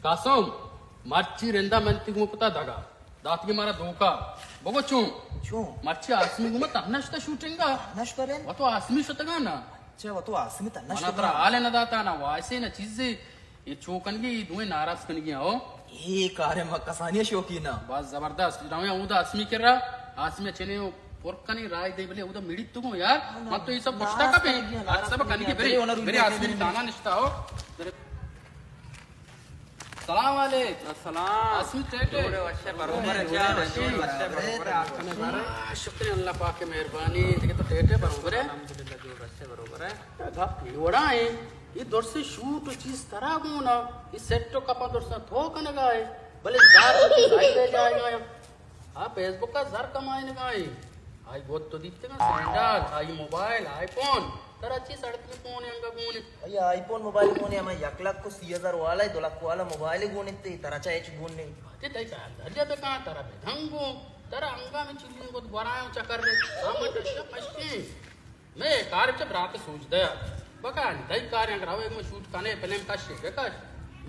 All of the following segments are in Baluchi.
قاسم، مرچی رندا من تئی گوما کتا دگا۔ داتگی مارا دھوکا۔ بگو چون؟ چون؟ مرچی آسمی گوما تہنا شتا شوٹنگا۔ تہنا شتا رند؟ و تو آسمی شتگا نا؟ اچھا، و تو آسمی تہنا منا شتگا؟ ترا حال نہ داتا نا، وائسے نا چیزے۔ اے چو کنگی، اے دوئیں ناراض کنگی ہو۔ اے کار ما کسانی شوقی نا۔ بس زبردست۔ رویں اودا آسمی کرا، آسمی چنے پر کنی رائے دے بلے اودا میڑی تو گو یار۔ من تو یہ سب پشتا کا پہ۔ سب کنگی برے، برے آسمی تانا نشتا ہو۔ برے۔ سلام علیک۔ السلام۔ آسمی ٹیٹے۔ جوڑے وشے بروبر ہے، جوڑے وشے بروبر ہے۔ ہاں، شکر اللہ پاک کی مہربانی، دیکھے تو ٹیٹے بروبر ہے۔ الحمدللہ، جوڑے وشے بروبر ہے۔ گپ یہ وڑا ہے، یہ درس شوٹ و چیز ترا گونا، یہ سیٹ و کپا درس تو کنگا ہے، بلے زار تو ظاہر ہے جائے گا۔ آ فیس بک ء زر کمائینگا ایں۔ آئی گد تو دیتگاں سینڈل، آئی موبائل، آئی فون۔ ترا چی سڑتی فون انگا گون انت؟ آئی آئی فون موبائل گون انت، ہمے یک لکھ و سی ہزار والا، دو لکھ والا موبائل گون انت، ترا چا ہچ گون نہیں۔ اچھا، تئی خیال دریا بکاں، ترا بدنگو، ترا انگا میں چلی گد گورائیں چکر رے، سامن رشا پشکیں۔ مئے کار چہ برات سوج دیا۔ بکا تئی کار انگ روے گوں شوٹ کنے، فلم کش بکش۔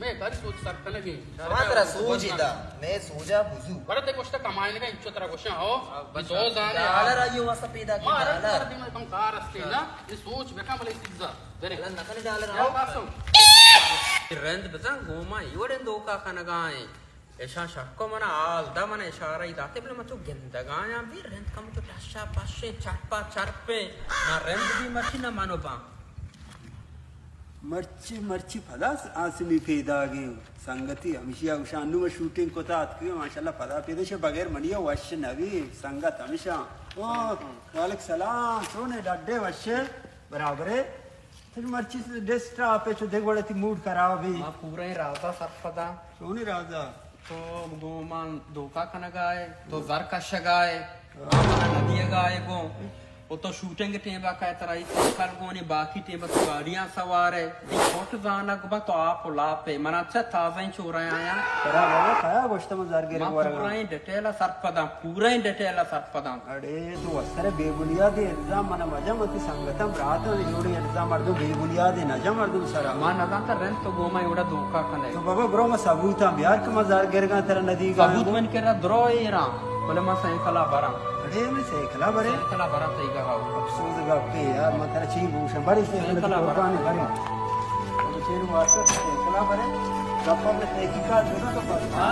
مئے کار سوج سر کنگی۔ ما ترا سوج دا، مئے سوجا بزو۔ بڑا تے گوشتا کمائنگا انچو ترا گوشاں ہو۔ بس تو زانے ڈالر آئیو واسطہ پیدا کی ما ڈالر۔ کم کار استے نا، یہ سوچ بکا بلے چیزا۔ برے۔ اللہ نکنے ڈالر یا آؤ۔ قاسم۔ رند بزن گوما ایوڑیں دھوکا کنگا ایں۔ ایشاں شک ء من ء حال داں، من ء اشارہ ای داتے، بلے من چو گندگ ء آیاں، بے رند کمو چو ٹشا پشیں، چرپا چرپیں، نہ رند بی مرچی نہ من و باں۔ مرچی، مرچی پدا آسمی پیداگیں سنگتی، ہمشی ء گوشاں انوں شوٹنگ کتا اتکگیں، ماشاءاللہ پدا پیدا شے، بغیر منی ء وش نہ بی سنگت ہمیشاں۔ او، وعلیکم سلام، چونے ڈڈے وشے؟ برابرے۔ تو مرچی ڈیسکٹاپ ء چو دگہ وڑے تی موڈ خراب ہے۔ ما پورا ایں رازا سرپداں۔ چونی رازا؟ تو گوں من دھوکا کنگا ہے، تو زر کشگا ہے، تو منا ندیگا ہے گوں۔ و تو شوٹنگ ٹیم با کائے ترا ای سائیکل گونی، باقی ٹیم با تو گاڑیاں سوار ہے۔ تی کوٹ زانگ با تو آپ و لاپ ہے۔ منا چہ تازہ چورا آیا۔ ترا بابا کیا گوشت من زر گر ما ورگا؟ پورا ایں ڈیٹیل ء سرپداں، پورا ایں ڈیٹیل ء سرپداں۔ اڑے تو وستر بے بنیاد الزام من مجا، من تی سنگتاں براتاں جوڑے الزام مردم بے بنیاد نجا مردم سرا۔ ما نزانتا رند تو گوما ایوڑا دھوکا کنے۔ تو بابا برو ما ثبوتاں بیار کہ ما زر گرگاں ترا ندیگا۔ ثبوت من کرا درو ایراں، بلے ما سائیکلا براں۔ اڑے من سائیکلا برے؟ سائیکلا براں تئی گا ہاو۔ افسوس گپے یار، من ترا چی بوشاں، برے سائیکلا قربانی برے۔ تو چیرو واسطہ سائیکلا برے، گپا میں تحقیقات جو نا تو بس۔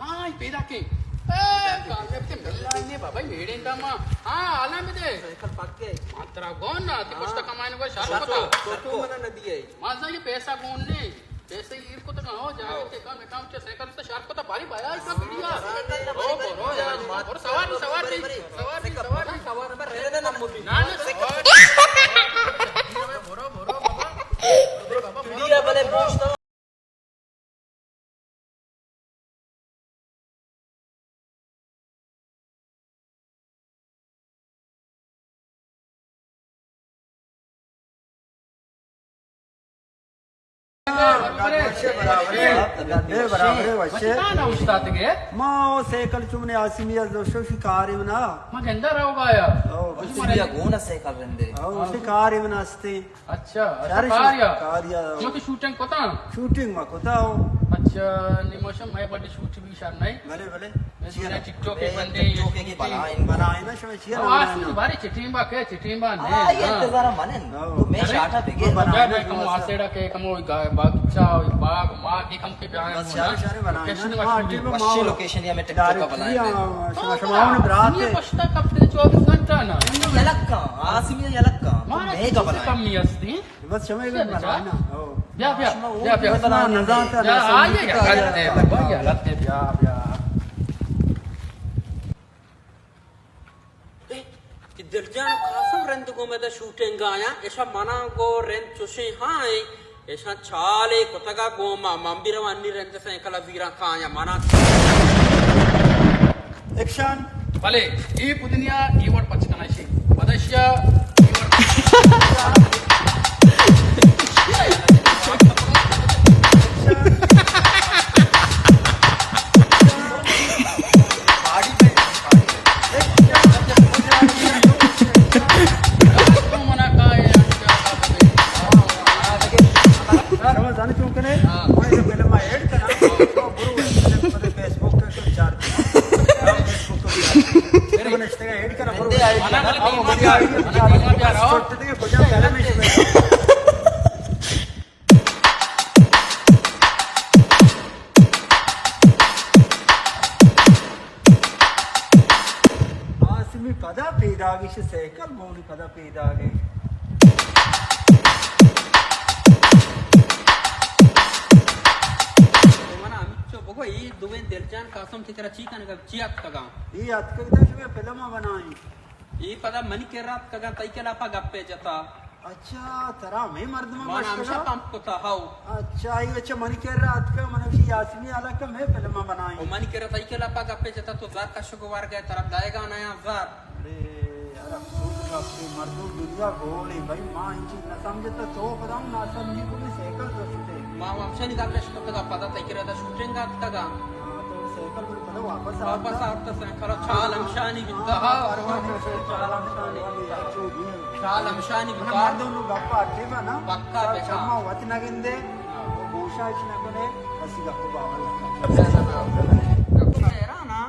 ہاں، پیدا کے۔ اے، کامیاب تے ملنا ہی نہیں بابا، میڑے داما۔ ہاں، حالا میں دے۔ سائیکل پک گئے۔ ماترا گون نا، تی ہاں۔ پشتا کمائن کو شالا پتا۔ تو، تو منا ندی ہے۔ مازا یہ پیسہ گون نے، پیسہ ایر کتگا ہو، جاگے تے کم کم چے سائیکل تے شارپ کتا باری بیا، ایسا بڑیا۔ او برو یار، اور سوار نہیں، سوار نہیں، سوار نہیں، سوار نہیں۔ سوار نہ، نہ، سوار۔ برو، برو، بابا۔ بڑیا بلے پوچھتا۔ اے برابر اے وشے۔ ما او سائیکل چمنے آسمی از دوشو شی کاری منا۔ ما گندا رہو گایا۔ او، گونا سائیکل رندے۔ او، شی کاری منا استے۔ اچھا، اچھا، شارش کاریا۔ کاریا۔ شما تو شوٹنگ کتا؟ شوٹنگ ما کتا ہو۔ اچھا، نی موشم میں بڑی شوٹ بھی شر نہیں۔ بلے، بلے۔ میں سوچا ٹک ٹاک کے بندے ٹک ٹاک کی بنائیں۔ بنائیں نا، شما چیئر او، بنائیں آسمی نا۔ بارے چٹیم با کے، چٹیم با نہیں۔ آ، یہ ہاں۔ انتظار منن۔ ہاں۔ تو میں ارے، شاٹا بگے۔ بنائیں نا، میں کم واسطے ڈا کے کم وہ گا-، باغیچہ، باغ، ما کے کم کے بیان بس ہونا۔ شارے، شارے بنائیں نا۔ لوکیشن ہاں، وشی ٹیم ما وشی لوکیشن یا میں ٹک ٹاک ڈائریکٹ بنائیں۔ ہاں، شما، شما ہاں، برات یہ ہے۔ پشتا کپتے چوبیس گھنٹہ نا۔ یلکا، آسمی یلکا۔ مارا میگا چیز بنائیں۔ کمی ہستی۔ بس شمئے گڑ بنا نا۔ او۔ بیا، بیا، بیا، بیا۔ بس ما نزانتا بیا، نا آئیے، سنگیت یا کا غلط ہے، بابا، یا غلط ہے، بیا، بیا۔ اے، کہ دل جان قاسم رند گو میں دا شوٹنگ آیا، ایشا منا گو رند چوشیں ہاں، ایشا چالے کتگا گو ما، من بھی روانی رند سائیکل زیرا کایا، منا۔ ایکشن۔ بلے، اے پدنیا اے وڑ پچ کنائشی۔ پدشیا اے وڑ پچ کنائشی۔ زانئے چون کنئے؟ ہاں۔ من اے فلم ءَ ایڈ کناں، تو برو فیس بک ءَ بچار۔ فیس بک ءَ بچار۔ تو نشتگ ئے ایڈ کناں، برو۔ آسمی پدا پیداگش سیکل گونی پدا پیداگش۔ تو منا ہمچو بگو، اے دوئیں دلجان قاسم تئی کرا چی کنگا، چی اتکگاں؟ اے اتکگ تا شمئے فلم ءَ بنائیں۔ اے پدا منی کرا اتکگاں، تئی کلاپا گپے جتا۔ اچھا، ترا ہمے مردم من گوشتگا؟ ہمشا پمپ کتا، ہاؤ۔ اچھا، اے اچھا منی کرا اتکا، من گوشی یاسمی علاقہ میں فلم بنائیں۔ او منی کرا تئی کلاپا گپے جتا، تو زر کشگ ورگ ئے، ترا دائیگا نیاں زر۔ ارے یار، افسوس گپے، مردم دنیا گولے بھائی، ما انچی نہ سمجھتا، تو پدا ہم ناسمجھی کو بھی سیکل تو شتے۔ ما ہمشانی گپ اش کتگا، پدا تئی کرا دا شوٹنگ اتکگا۔ ہاں، تو سیکل من پدا واپس آورتا۔ واپس آورتا سیکل، چال ہمشانی بیتا، ہاں، پرواہ نہیں، چال ہمشانی بیتا۔ چال ہمشانی بیتا۔ مردم نو گپا اٹے با نا۔ پکا سر بکا۔ چما وت نہ گندے، گوشا اچ نہ کنے، کسی گپ باور نہ کنے۔ حیران ہاں،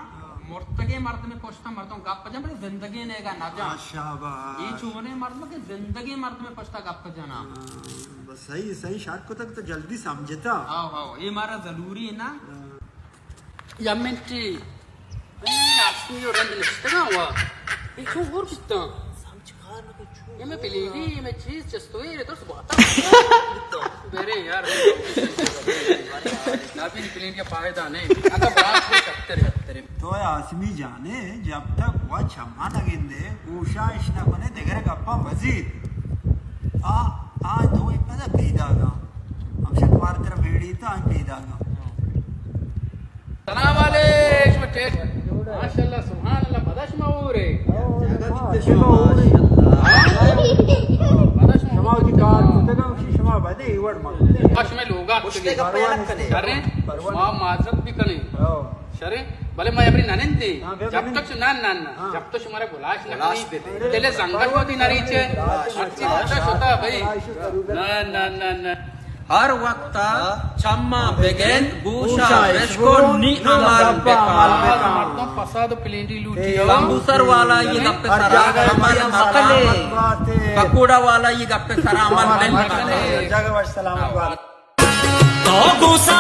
مرتگیں مردم پشتا مردم گپ جن، بلے زندگیں نیگا نہ جن۔ ہاں، شاباش۔ اے چونیں مردم کہ زندگیں مردم پشتا گپ جنا۔ ہاں، بس صحیح، صحیح شر کتگ تو جلدی سمجھتا۔ ہاؤ، ہاؤ، اے مارا ضروری ہے نا۔ ہاں۔ یا منٹی۔ اے آسمی و رند نشتگاں وا۔ اے چون ہور بیتاں؟ اے میں پلینڈی، اے میں چیز چستوے رے درست باتاں۔ برے یار۔ نابین پلینڈی کا فائدہ نہیں۔ اگا بات کو کتر کتر۔ تو آسمی جانے، جب تک وہ چما نہ گندے، گوشا اش نہ کنے، دگرے گپا وزیر۔ آ، آ دوئیں پدا پیداگاں۔ ہمشہ کمار ترا بیڑی تا آ پیداگاں۔ سلام علیکم، ٹیٹ۔ ماشاءاللہ، سبحان اللہ، پدا شما اورے۔ پدا شما شما وتی کار کتگا، شما بدے ایوڑ مکتے۔ شما لوگا کتے۔ شریں، شما معذرت بھی کنیں۔ ہاں۔ شریں، بلے ما ابری ننندے۔ ہاں، بیا جب بنند۔ تک نہ، نہ، نہ۔ ہاں۔ جب تک شمارا گلاش نہ گلاش کنی۔ بے۔ دل زنگل وتی نریچے۔ ہاں۔ اچھی بات شتا بھائی۔ نہ، نہ، نہ، نہ۔ ہر وقت چما بگند، گوشا بشکن، نی عمل بکن۔ مردم فساد و پلینڈی لوٹی ہو۔ سمبوسر والا یہ گپ سرا عمل مکنے۔ پکوڑا والا یہ گپ سرا عمل مکنے۔ جگہ وش سلامت بات۔ تو گوسا